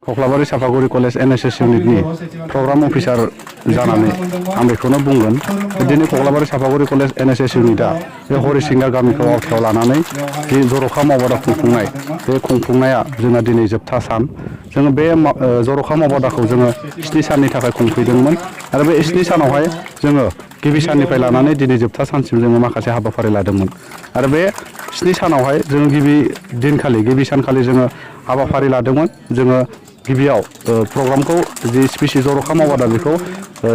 कक्लाबारि Sapaguri college NSS इउनिटनि programme officer जानानै आं बेखौनो बुंगोन। दिनै कक्लाबारि सापागुरि कलेज एनएसएस इउनिटआ बे हरिसिंगा गामिखौ आवथायाव लानानै जि जर'खा मावबादा खुंफुंनाय बे खुंफुंनाया जोंना दिनै जोबथा सान। जोङो बे जर'खा मावबादाखौ जोङो 7 साननि थाखाय खुंफैदोंमोन आरो बे 7 सानावहाय जोङो गिबि साननिफ्राय लानानै दिनै जोबथा सानसिम जोङो माखासे हाबाफारि लादोंमोन आरो बे 7 सानावहाय जों गिबि सानखालि जोङो हाबाफारि लादोंमोन। जोङो गिबियाव प्रग्रामखौ जि स्पेसि जर'खा मावबादा बेखौ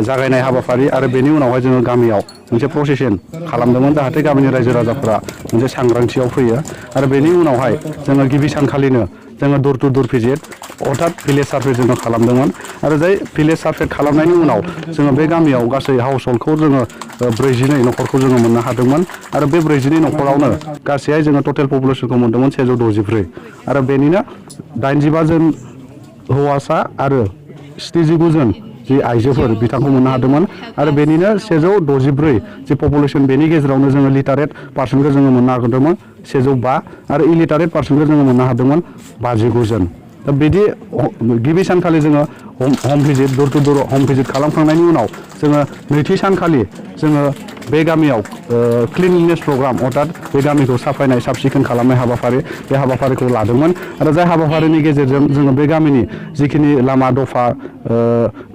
जागायनाय हाबाफारि आरो बेनि उनावहाय जोङो गामियाव मोनसे प्रसेसन खालामदोंमोन जाहाथे गामिनि रायजो राजाफोरा मोनसे सांग्रांथियाव फैयो आरो बेनि उनावहाय जोङो गिबि सानखालिनो जोङो दर टु दर भिजिट अर्थात भिलेज सार्भे जोङो खालामदोंमोन आरो जाय भिलेज सार्भे खालामनायनि उनाव जोङो बे गामियाव गासै हाउस हल्डखौ जोङो 42 न'खरखौ जोङो मोननो हादोंमोन आरो बे 42 न'खरावनो गासैहाय जोङो टटेल पपुलेसनखौ मोनदोंमोन 164 आरो बेनिनो 85 जन हौवासा आरो 79 जन जि आइजोफोर बिथांखौ मोननो हादोंमोन आरो बेनिनो 164 जि पपुलेसन बेनि गेजेरावनो जोङो लिटारेट पार्सनखौ जोङो मोननो हादोंमोन 105 आरो इलिटारेट पार्सनखौ जोङो मोननो हादोंमोन 59 जन। दा बिदि गिबि सानखालि जोङो हम भिजिट दर टु दर हम भिजिट खालामखांनायनि उनाव जोङो नैथि सानखालि जोङो बे गामियाव क्लिनलिनेस प्रग्राम अर्थात बे गामिखौ साफायनाय साब सिखोन खालामनाय हाबाफारि बे हाबाफारिखौ लादोंमोन आरो जाय हाबाफारिनि गेजेरजों जोङो बे गामिनि जिखिनि लामा दफा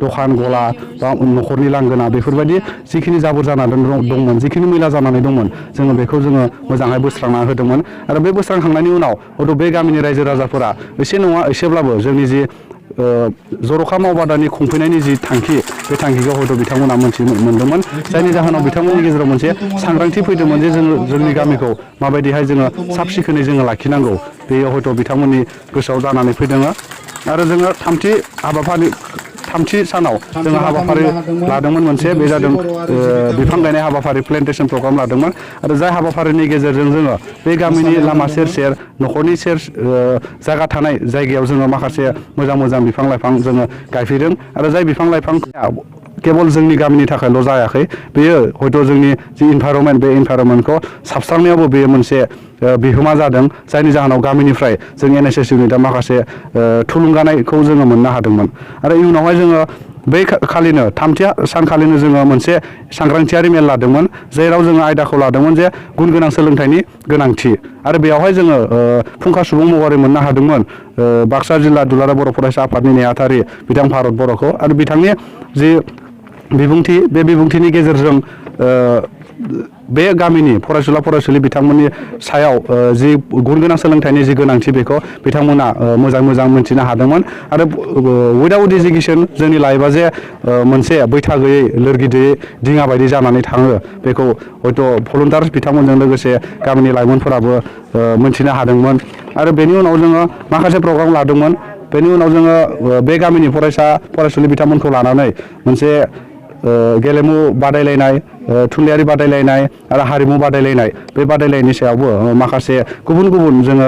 दखान गला बा न'खरनि लांगोना बेफोरबायदि जिखिनि जाबोर जानानै दंमोन जिखिनि मैला जानानै दंमोन जोङो बेखौ जोङो मोजाङै बोस्रांना होदोंमोन आरो बे बोस्रांखांनायनि उनाव हयथ' बे गामिनि रायजो राजाफोरा एसे नङा एसेब्लाबो जोंनि जि जर'खा मावबादानि खुंफैनायनि जि थांखि बे थांखिखौ हयथ' बिथांमोना मोनदोंमोन जायनि जाहोनाव बिथांमोननि गेजेराव मोनसे सांग्रांथि फैदोंमोन जे जोंनि गामिखौ माबायदिहाय जोङो साब सिखोनै जोङो लाखिनांगौ बेयो हयथ' बिथांमोननि गोसोआव जानानै फैदों आरो जोङो थामथि सानाव जोङो हाबाफारि लादोंमोन मोनसे बे जादों बिफां गायनाय हाबाफारि प्लेन्टेसन प्रग्राम लादोंमोन आरो जाय हाबाफारिनि गेजेरजों जोङो बे गामिनि लामा सेर सेर न'खरनि जायगा थानाय जायगायाव जोङो माखासे मोजां बिफां लाइफां जोङो गायफैदों आरो जाय बिफां लाइफां केबल जोंनि गामिनि थाखायल' जायाखै बेयो हयथ' जोंनि जि इनभाइरनमेन्ट बे इनभाइरनमेन्टखौ साबस्रांनायावबो बेयो मोनसे बिहोमा जादों जायनि जाहोनाव गामिनिफ्राय जों एनएसएस इउनिटआ माखासे थुलुंगानायखौ जोङो मोननो हादोंमोन आरो इयुनावहाय जोङो बै खालिनो थामथि सानखालिनो जोङो मोनसे सांग्रांथियारि मेल लादोंमोन जेराव जोङो आयदाखौ लादोंमोन जे गुन गोनां सोलोंथाइनि गोनांथि आरो बेवहाय जोङो फुंखा सुबुं महरै मोननो हादोंमोन बाक्सा जिल्ला दुलाराय बर' फरायसा आफादनि नेहाथारि बिथां भारत बर'खौ आरो बिथांनि जि बिबुंथि बे बिबुंथिनि गेजेरजों बे गामिनि फरायसुला फरायसुलि बिथांमोननि सायाव जि गुन गोनां सोलोंथाइनि जि गोनांथि बेखौ बिथांमोना मोजां मोनथिनो हादोंमोन आरो उइदाउट इडुकेसन जोंनि लाइफआ जे मोनसे बैथा गैयै लोरगि गैयै दिङा बायदि जानानै थाङो बेखौ हयथ' भलुन्टार्स बिथांमोनजों लोगोसे गामिनि लाइमोनफोराबो मोनथिनो हादोंमोन आरो बेनि उनाव जोङो माखासे प्रग्राम लादोंमोन बेनि उनाव जोङो बे गामिनि फरायसुलि बिथांमोनखौ लानानै मोनसे गेलेमु बादायलायनाय थुनलाइयारि बादायलायनाय आरो हारिमु बादायलायनाय बे बादायलायनायनि सायावबो माखासे गुबुन जोङो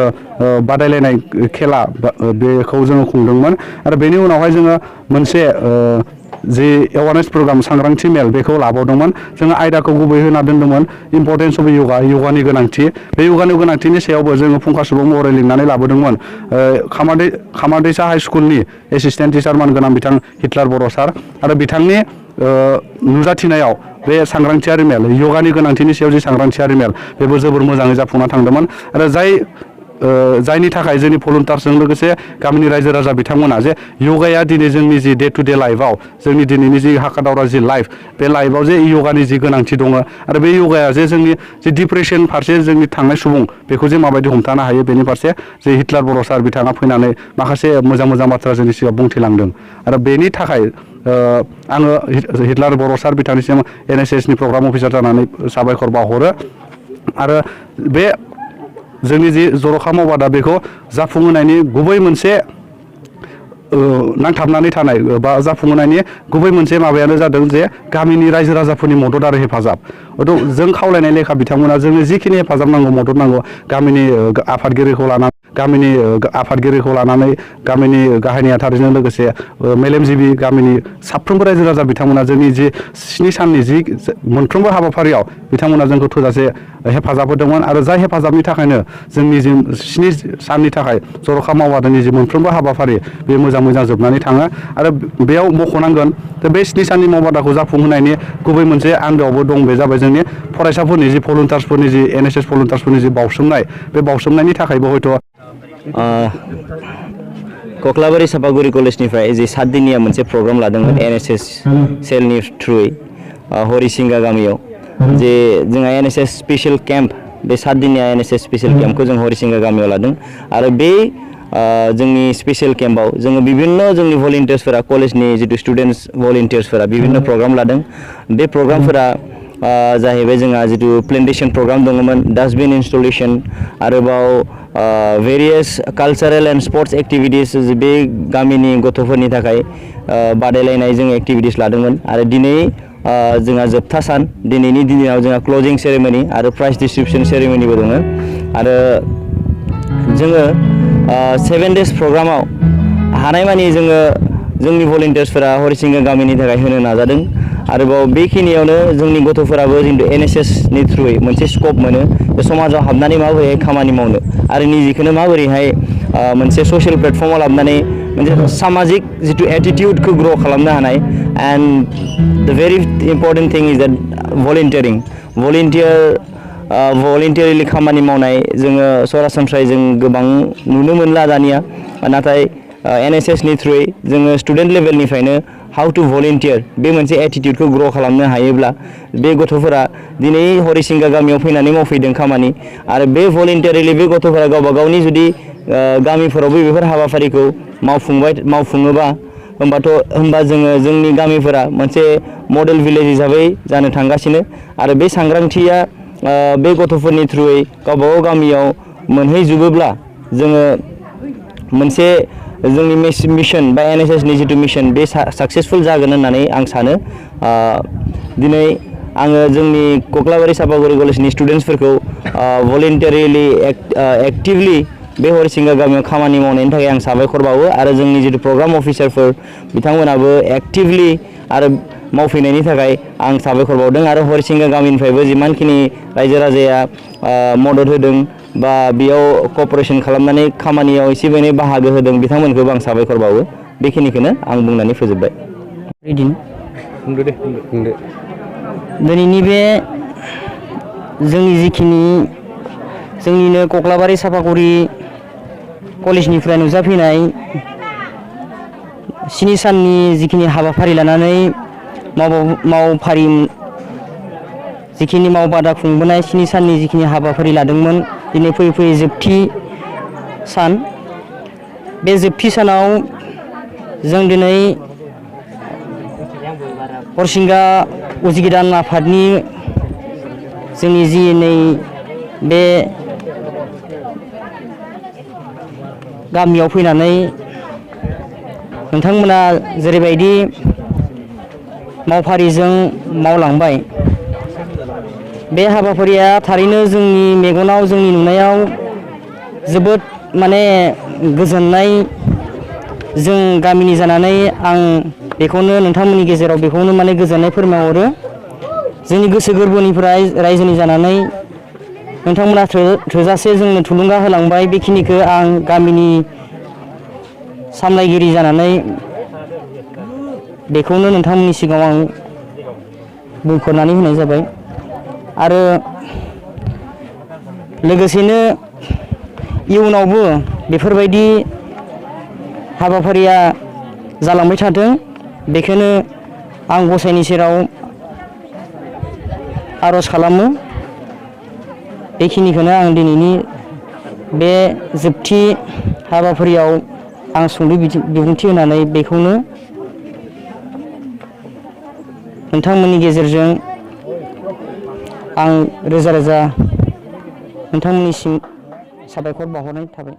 बादायलायनाय खेला बेखौ जोङो खुंदोंमोन आरो बेनि उनावहाय जोङो मोनसे जि एवारनेस प्रग्राम सांग्रांथि मेल बेखौ लाबावदोंमोन जोङो आयदाखौ गुबै होना दोन्दोंमोन इम्परटेन्स अफ योगानि गोनांथि बे योगानि गोनांथिनि सायावबो जोङो फुंखा सुबुं महरै लिंनानै लाबोदोंमोन खामारदैसा हाइ स्कुलनि एसिसटेन्ट टिचार मानगोनां बिथां हिटलार बर' सार आरो बिथांनि नुजाथिनायाव बे सांग्रांथियारि मेल योगानि गोनांथिनि सायाव जि सांग्रांथियारि मेल बेबो जोबोर मोजाङै जाफुंना थांदोंमोन आरो जायनि थाखाय जोंनि भलुन्टार्सजों लोगोसे गामिनि रायजो राजा बिथांमोना जे योगाया दिनै जोंनि जि डे टु डे लाइफआव जोंनि दिनैनि जि हाखा दावरा जि लाइफ बे लाइफआव जे योगानि जि गोनांथि दङ आरो बे योगाया जे जोंनि जि डिप्रेसन फारसे जोंनि थांनाय सुबुं बेखौ जे माबायदि हमथानो हायो बेनि फारसे जे हिटलार बर' सार बिथाङा फैनानै माखासे मोजां बाथ्रा जोंनि सिगाङाव बुंथिलांदों आरो बेनि थाखाय आङो हिटलार बर' सार बिथांनिसिम एनएसएसनि प्रग्राम अफिसार जानानै साबायखर बावहरो आरो बे जोंनि जि जर'खा मावबादा बेखौ जाफुंहोनायनि गुबै मोनसे नांथाबनानै थानाय बा जाफुंहोनायनि गुबै मोनसे माबायानो जादों जे गामिनि रायजो राजाफोरनि मदद आरो हेफाजाब जों खावलायनाय लेखा बिथांमोना जोंनो जिखिनि हेफाजाब नांगौ मदद नांगौ गामिनि आफादगिरिखौ लानानै गामिनि गाहाय नेहाथारिजों लोगोसे मेलेमजिबि गामिनि साफ्रोमबो रायजो राजा बिथांमोना जोंनि जि 7 साननि जि मोनफ्रोमबो हाबाफारियाव बिथांमोना जोंखौ थोजासे हेफाजाब होदोंमोन आरो जाय हेफाजाबनि थाखायनो जोंनि जि 7 साननि थाखाय जर'खा मावबादानि जि मोनफ्रोमबो हाबाफारि बे मोजां जोबनानै थाङो आरो बेयाव मख'नांगोन बे 7 साननि मावबादाखौ जाफुंहोनायनि गुबै मोनसे आन्दोआवबो दं बे जाबाय जोंनि फरायसाफोरनि जि भलुन्टार्सफोरनि जि NSS भलुन्टार्सफोरनि जि बावसोमनाय बे बावसोमनायनि थाखायबो हयथ' कक्लाबारि सापागुरि कलेजनिफ्राय जे 7 दिननिया मोनसे प्रग्राम लादोंमोन NSS सेलनि थ्रुयै हरिसिंगा गामियाव जे जोंहा NSS स्पेशल केम्प बे 7 दिननिया NSS स्पेशल केम्पखौ जों हरिसिंगा गामियाव लादों आरो बे जोंनि स्पेशल केम्पआव जोङो बिभिन्न जोंनि भलुन्टियार्सफोरा कलेजनि जितु स्टुडेन्टस भलुन्टियार्सफोरा बिभिन्न प्रग्राम लादों बे प्रग्रामफोरा जाहैबाय जोंहा जितु प्लेन्टेसन प्रग्राम दङमोन डास्टबिन इनस्टलेशन आरोबाव भेरियास कालचारेल एन्ड स्पर्ट्स एक्टिभिटिस बे गामिनि गथ'फोरनि थाखाय बादायलायनाय जों एक्टिभिटिस लादोंमोन आरो दिनै जोंहा जोबथा सान दिनैनि दिनाव जोंहा क्लोजिं सेरेमनि आरो प्राइज डिस्ट्रिबिउसन सेरेमनिबो दङ आरो जोङो 7 डेज प्रग्रामाव हानायमानि जोङो जोंनि भलुन्टियार्सफोरा हरिसिंगा गामिनि थाखाय होनो नाजादों आरोबाव बेखिनियावनो जोंनि गथ'फोराबो जितु NSS नि थ्रुयै मोनसे स्कप मोनो बे समाजाव हाबनानै माबोरैहाय खामानि मावनो आरो निजेखौनो माबोरैहाय मोनसे ससियेल प्लेटफर्माव लाबोनानै मोनसे सामाजिक जितु एटिटिउडखौ ग्र' खालामनो हानाय एन्ड द भेरि इम्पर्टेन्ट थिं इज दैट भलुन्टियारिलि खामानि मावनाय जोङो सरासनस्रायै जों गोबां नुनो मोनला दानिया नाथाय NSS नि थ्रुयै जोङो स्टुडेन्ट लेभेलनिफ्रायनो हाउ टु भलुन्टियार बे मोनसे एटिटिउडखौ ग्र' खालामनो हायोब्ला बे गथ'फोरा दिनै हरिसिंगा गामियाव फैनानै मावफैदों खामानि आरो बे भलुन्टियारिलि बे गथ'फोरा गावबा गावनि जुदि गामिफोरावबो बेफोर हाबाफारिखौ मावफुङोबा होमबा जोङो जोंनि गामिफोरा मोनसे मडेल भिलेज हिसाबै जानो थांगासिनो आरो बे सांग्रांथिया बे गथ'फोरनि थ्रुयै गावबा गाव गामियाव मोनहैजोबोब्ला जोङो मोनसे जोंनि मिशन बा NSS नि जितु मिशन बे साक्सेसफुल जागोन होननानै आं सानो दिनै आङो जोंनि कक्लाबारि सापागुरि कलेजनि स्टुडेन्टसफोरखौ भलुन्टियारिलि एक्टिभलि बे हरिसिंगा गामियाव खामानि मावनायनि थाखाय आं साबायखर बावो आरो जोंनि जितु प्रग्राम अफिसारफोर बिथांमोनाबो एक्टिभलि आरो मावफैनायनि थाखाय आं साबायखर बावदों आरो हरिसिंगा गामिनिफ्रायबो जिमानखिनि रायजो राजाया मदद होदों बा बेयाव कअपारेसन खालामनानै खामानियाव एसे एनै बाहागो होदों बिथांमोनखौबो आं साबायखर बावो बेखिनिखौनो आं बुंनानै फोजोबबाय दिनैनि बे जोंनि जिखिनि जोंनिनो कक्लाबारि सापागुरि कलेजनिफ्राय नुजाफैनाय 7 साननि जिखिनि हाबाफारि लानानै जिखिनि मावबादा खुंबोनाय 7 साननि जिखिनि हाबाफारि लादोंमोन दिनै फैयै जोबथि सान बे जोबथि सानाव जों दिनै हरिसिंगा उजिगोदान आफादनि जोंनि जि नै बे गामियाव फैनानै नोंथांमोना जेरैबायदि मावफारिजों मावलांबाय बे हाबाफारिया थारैनो जोंनि मेगनाव जोंनि नुनायाव जोबोद माने गोजोननाय जों गामिनि जानानै आं बेखौनो नोंथांमोननि गेजेराव बेखौनो माने गोजोननाय फोरमायहरो जोंनि गोसो गोरबोनिफ्राय रायजोनि जानानै नोंथांमोना थोजासे जोंनो थुलुंगा होलांबाय बेखिनिखौ आं गामिनि सामलायगिरि जानानै बेखौनो नोंथांमोननि सिगाङाव आं बुंफोरनानै होनाय जाबाय आरो लोगोसेनो इयुनावबो बेफोरबायदि हाबाफारिया जालांबाय थाथों बेखौनो आं गसाइनि सेराव आर'ज खालामो बेखिनिखौनो आं दिनैनि बे जोबथि हाबाफारियाव आं सुंद' बिबुंथि होनानै बेखौनो नोंथांमोननि गेजेरजों आं रोजा रोजा नोंथांमोननिसिम साबायखर बावहरनाय थाबाय।